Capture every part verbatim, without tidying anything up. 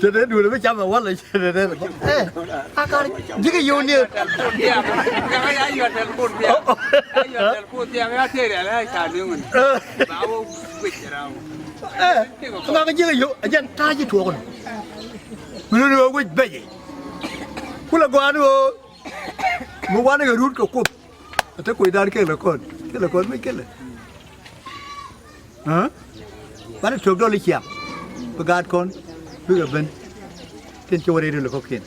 Dee duel bi cam ɛ walɛ. Dee dee. Ɛ, a kar ji̱ kɛ yio̱w ni. Ɛ, ŋakä ji̱ kɛ yio̱w, ɛ jɛn ta̱a̱ ji̱ tuɔɔk ni. Mi luni ɣöö wec bɛc i̱. Kulɛ gɔaa ni ɣöö mi wanɛ kɛ rut kɛ Kuoth. Ɛ te kuec da̱a̱n kɛl kɛ kɔn, kɛl kɛ kɔn mi kɛl. Ɛ? Banɛ tök dɔl i̱ ciaŋ. Bi gaat kɔn bikɛ ben. Tin ci wä rɛy röl kɔ̱kiɛn.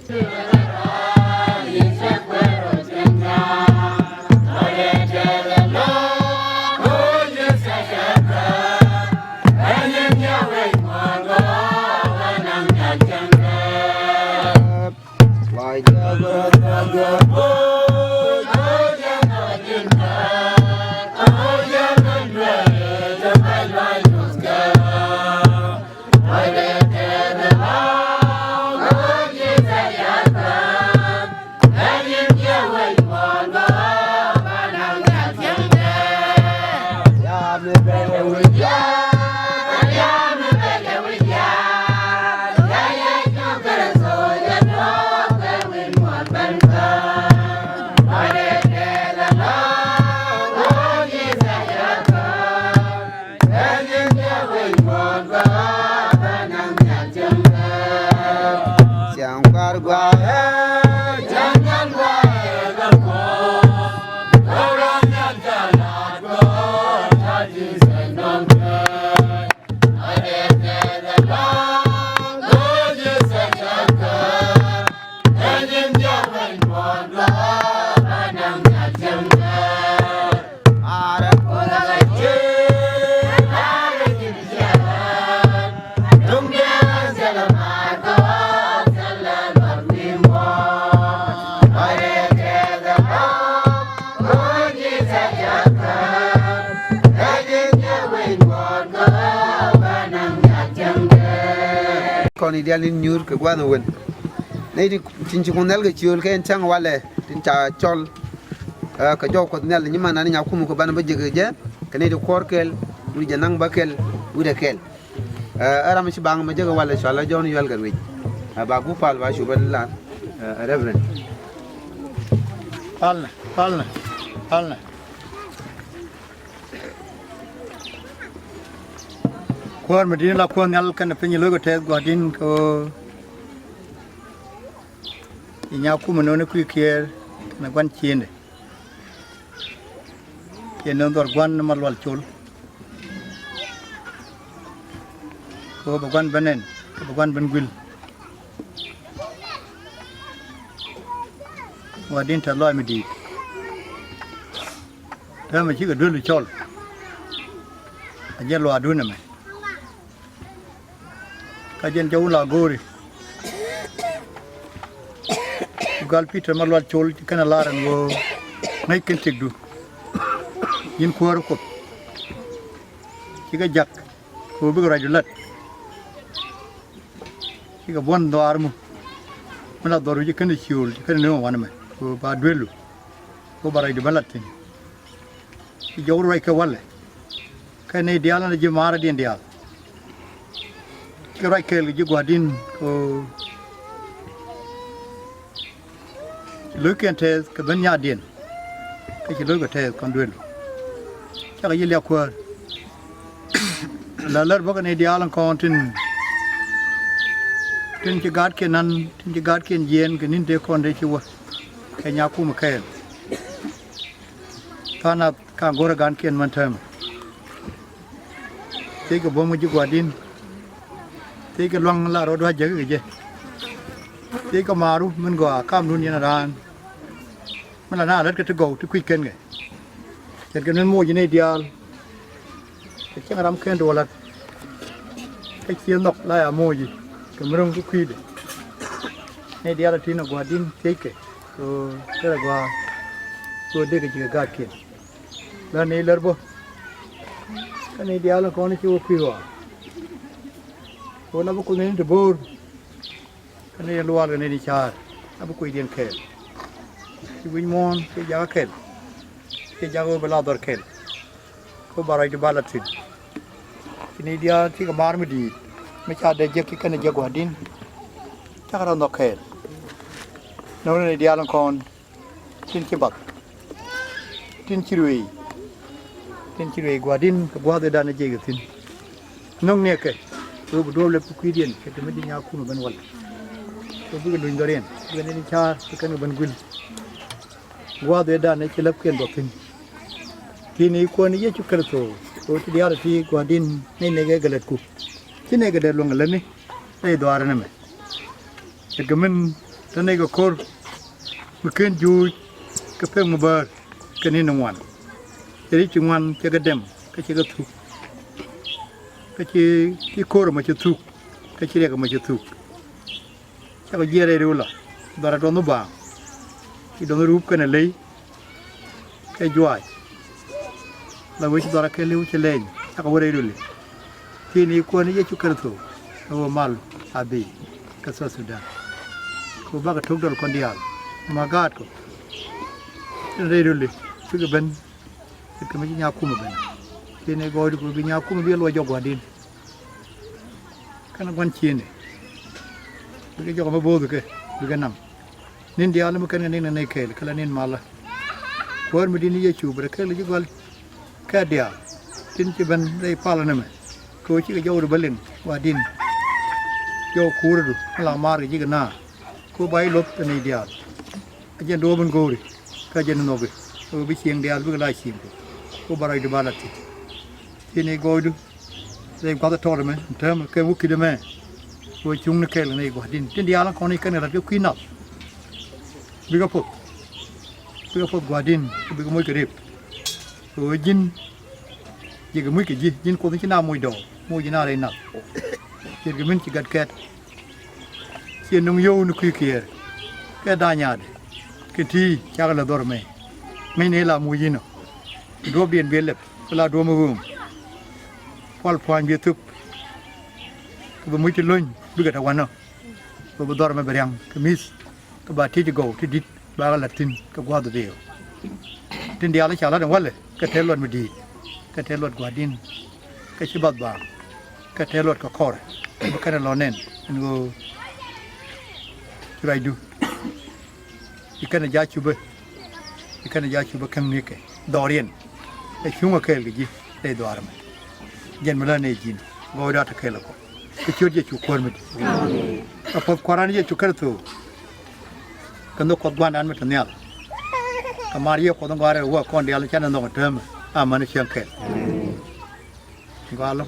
Kɔn i̱ diaal ni̱n nyuur kɛ gua̱a̱th ɛ wen. Nɛy ti tin ci Kuoth Nhial kɛ ciöl kɛ ɛn cäŋ walɛ tin ca cɔl. Ɛ, kɛ jɔw Kuɔth Nhial nyiman nani nyakumɛ kɛ banɛ bä jek kɛ jɛ kɛ nɛy ti kuɔ̱r kɛl wi̱cdɛ naŋ bä kɛl wi̱cdɛ kɛl. Ɛ, ɛ ram ci baŋ mɛ jek walɛ cɔalɛ Jɔ̱ɔ̱n Yuɛl Gatwec. Ɛ, ba gup pal ba cu bä lar. Ɛ, Reverend. Palnɛ, palnɛ, palnɛ. Kuäär mi di̱t la Kuäär Nhial kɛnɛ piny lo̱ckɛ tɛth gua̱di̱n kɛ ɣöö i̱ nyakumɛ nööni kui̱ kiɛɛr kɛnɛ gua̱n ciëëndɛ. Ciɛ nööŋ dhɔr gua̱n ma lual col. Kɛ ɣöö bɛ gua̱n ben nɛn kɛ bɛ gua̱n ben gui̱l. Gua̱di̱n tɛth lɔaac mi di̱i̱t. Täämɛ cikɛ duel cɔl. A jɛn luaakdun ɛmɛ. Kä jɛn jɔwun la go̱o̱ri. Ku gal Pi̱tɛr ma lual col ci kɛn a lar ɛn ɣöö ŋäc kɛn tëkdu. Yɛn kuäär Kuoth. Cikɛ jak kɛ ɣöö bikɛ ruacdu la̱t. Cikɛ buɔ̱n dhɔaar mu. Mi la dhɔru ci kɛn a ciööl ci kɛn a nööŋ wanɛ mɛ kɛ ɣöö ba duelu. Kɛ ɣöö ba ruacdu bä la̱t thi̱n. Ci jɔw ruac kɛ walɛ. Kɛ nɛy diaal ɛn a ji̱ maaradiɛn diaal. Ci ruac kɛɛl kɛ ji̱ gua̱di̱n kɛ ɣöö ci lo̱ckiɛn tɛth kɛ ben nyaatdiɛn. Kä ci lo̱ckɛ tɛth kɔn duel. Cakɛ ji̱ liak kuäär. La lär bä kɛ nɛy diaal ɛn kɔn tin, tin ci gaatkiɛn nan, tin ci gaatkiɛn jiɛɛn kɛ ni̱n tëë kɔn tëë ci wä. Kɛ nyakumɛ kɛɛl. Tha̱a̱ŋ nath ka̱n go̱rɛ ga̱nkiɛn män täämɛ. Thiec kɛ buɔ̱m kä ji̱ gua̱di̱n. Thiec kɛ lua̱ŋ la rɔɔdu a jäk kɛ jɛ. Thiec kɛ maaru min gɔaa kamdun yɛn a raan. Min la na lät kɛ ti gɔw ti kui̱c kɛn kɛ. Ce̱tkɛ min moc nɛy diaal. Kɛ cäŋ ram kɛn duɔlat. Kä cië nhɔk la ya moc kɛ mi ro̱ŋ kä kui̱dɛ. Nɛy diaal a ti̱n a gua̱di̱n thiec kɛ. Kɛ ɣöö kärɛ gɔaa. Kɛ ɣöö dee kɛ ji̱ kɛ gaatkiɛn. La ni lär bä. Kä ni diaal ni kɔn ci wä kui̱ ɣɔaa. Kɛ ɣöö la bi kuoth ni ti bo̱o̱r. Kä ni luaal kɛ ni ti ca̱a̱r. La bi kui̱diɛn kɛɛl. Ci wi̱c muɔ̱ɔ̱n ci jakä kɛl. Ci jakä wä bi la dhɔr kɛl. Kɛ ɣöö ba ruacdu ba la thi̱n. Ci ni diaal cikɛ maar mi di̱i̱t. Mi ca dee jek ci kɛn jek gua̱di̱n. cakɛ rɔ nhɔk kɛɛl. Nöŋni diaal in kɔn tin ci bath, tin ci ruëëc, tin ci ruëëc Gua̱a̱r di̱n kɛ gua̱a̱th ëëdan ɛ jiɛc kɛ thi̱n. Nöŋ ni ɛ kɛ, kɛ ɣöö bi duɔ̱ɔ̱p lɛp kɛ kui̱diɛn kɛ ti mi ji̱ nyaak kumɛ ben wal. Kɛ bikɛ luny dhɔriɛn, bikɛ ni ca̱a̱r, bikɛ ni ben guil. Gua̱a̱th ëëdan ɛ ci läpkiɛn duɔth thi̱n. Ti ni Kuäär ni Yecu Kritho, kɛ ɣöö ti diaal ti Gua̱a̱r di̱n ni nɛy kɛ gɛ lätku. Ci nɛy kɛ dee luäŋ ɛ lätni rɛy dhuaar ɛn ɛmɛ. Ce̱tkɛ min te nɛy kɛ ko̱r mi ken juuc kɛ pek mi bäär kɛ ni̱n ŋuan. Cɛ ri̱c ti ŋuan cɛ kɛ dɛm kä cɛ kɛ thuk. Kä ci, ci ko̱r ɛmɔ cɛ thuk, kä ci riɛk ɛmɔ cɛ thuk. Cakɔ jiɛɛn rɛy riw la, dhɔrɛ duɔth ni baaŋ, ci duɔth ni rup kɛnɛ ley kɛ juaac. La wec dhɔrɛ kɛ li̱w ci leny, cakɔ wä rɛy riw li. Ti ni Kuäär ni Yecu Kritho, ɛ ɣöö mal a bi kɛ South Sudan. Kɛ ɣöö bakɛ tok dɔl kɔn diaal, ma gaatkɔ tin rɛy riw li, bikɛ ben, bikɛ mi ci nyaak kumɛ ben. Ti ni gɔɔydu kɛ ɣöö bi nyaak kumɛ bi luɔc jɔk Gua̱a̱r di̱n. Kɛn gua̱n ciëëni, bikɛ jɔk mi bo̱o̱th kɛ, bikɛ naŋ. Ni̱n diaal mi kɛn kɛ ni̱n nɛy kɛɛl, kɛ la ni̱n malä. Kuäär mi di̱t ni Yecu, bi rɛ kɛɛl kɛ ji̱ gɔal kɛ diaal tin ci ben rɛy palä nɛmɛ. Kɛ ɣöö cikɛ jɔwdu bä liŋ Gua̱a̱r di̱n. Jɔw kuurdu mi la maar kɛ ji̱ kɛ naath. Kɛ ɣöö ba ji̱ luɔth ɛ nɛy diaal. A jɛn duɔ̱ɔ̱p in go̱o̱ri, kä jɛn in nhɔki. Kɛ ɣöö bi cieŋ diaal bikɛ la cieŋku. Kɛ ɣöö ba rɔɔdu ba la thi̱n. Ci nɛy gɔɔydu rɛy gua̱th ɛ tɔɔt ɛmɛ, täämɛ kɛ wä ki̱t ɛmɛ. Kɛ ɣöö cuŋni kɛɛl kɛ nɛy Gua̱a̱r di̱n. Tin diaal in kɔn i̱ kɛn kɛ lat kɛ kui̱ nath. Bikɛ poth. Bikɛ poth Gua̱a̱r di̱n, kɛ bikɛ moc kɛ rep. Kɛ ɣöö ji̱n, ji̱ kɛ muc kɛ ji̱, ji̱n Kuoth in ci naath moc dɔɔk, moc ji̱ naath rɛy nath. Ce̱tkɛ min ci gat kɛt. Ciɛ nöŋ yio̱w ni kui̱ kiɛɛr kɛ da̱a̱ nyaatdɛ. Kɛ ti cakɛ lɛ dhɔr ɛmɛ. Ŋäcni la muc inɔ. Kɛ duɔ̱ɔ̱pdiɛn bi lɛp, kɛ la duɔ̱ɔ̱p mi ɣööŋ. Pual pua̱a̱ny bi thöp. Kɛ bi muc ti lo̱ny bikɛ te wanɔ. Kɛ bi dhɔr ɛmɛ bi ria̱ŋ kɛ mi̱th. Kɛ ba tiec gɔw ti di̱t bakɛ la̱t thi̱n kɛ gua̱a̱th bi̱i̱. Tin diaal ca la̱t ɛn walɛ kɛ te luɔt mi di̱i̱t, kɛ te luɔt Gua̱a̱r di̱n, kɛ ci bath baaŋ, kɛ te luɔt kɛ kɔrɛ. Bi kɛn ɛ lɔ nɛn ɛn ɣöö ci ruacdu. Bi kɛn ɛ ja̱ cupä, bi kɛn ɛ ja̱ cupä käŋ nikɛ dhɔriɛn. Ɛ cuŋä kɛɛl kɛ ji̱ rɛy dhuaar ɛmɛ. Jɛn mi lä nɛy ji̱n gɔɔyda te kɛɛl ɛ kɔ. Kɛ ciöt Yecu Kuäär mi di̱i̱t. Kɛ puɔ̱th Kua̱ran Yecu Kritho. Kɛ nhök Kuɔth Gua̱a̱ra mi te nhial. Kɛ maar Yiëë Kuɔth in gɔaa rɛy wä kɔn diaal canɛ nhɔk ɛ täämɛ. Amäni cieŋ kɛl. Gɔaa ɛlɔ̱ŋ.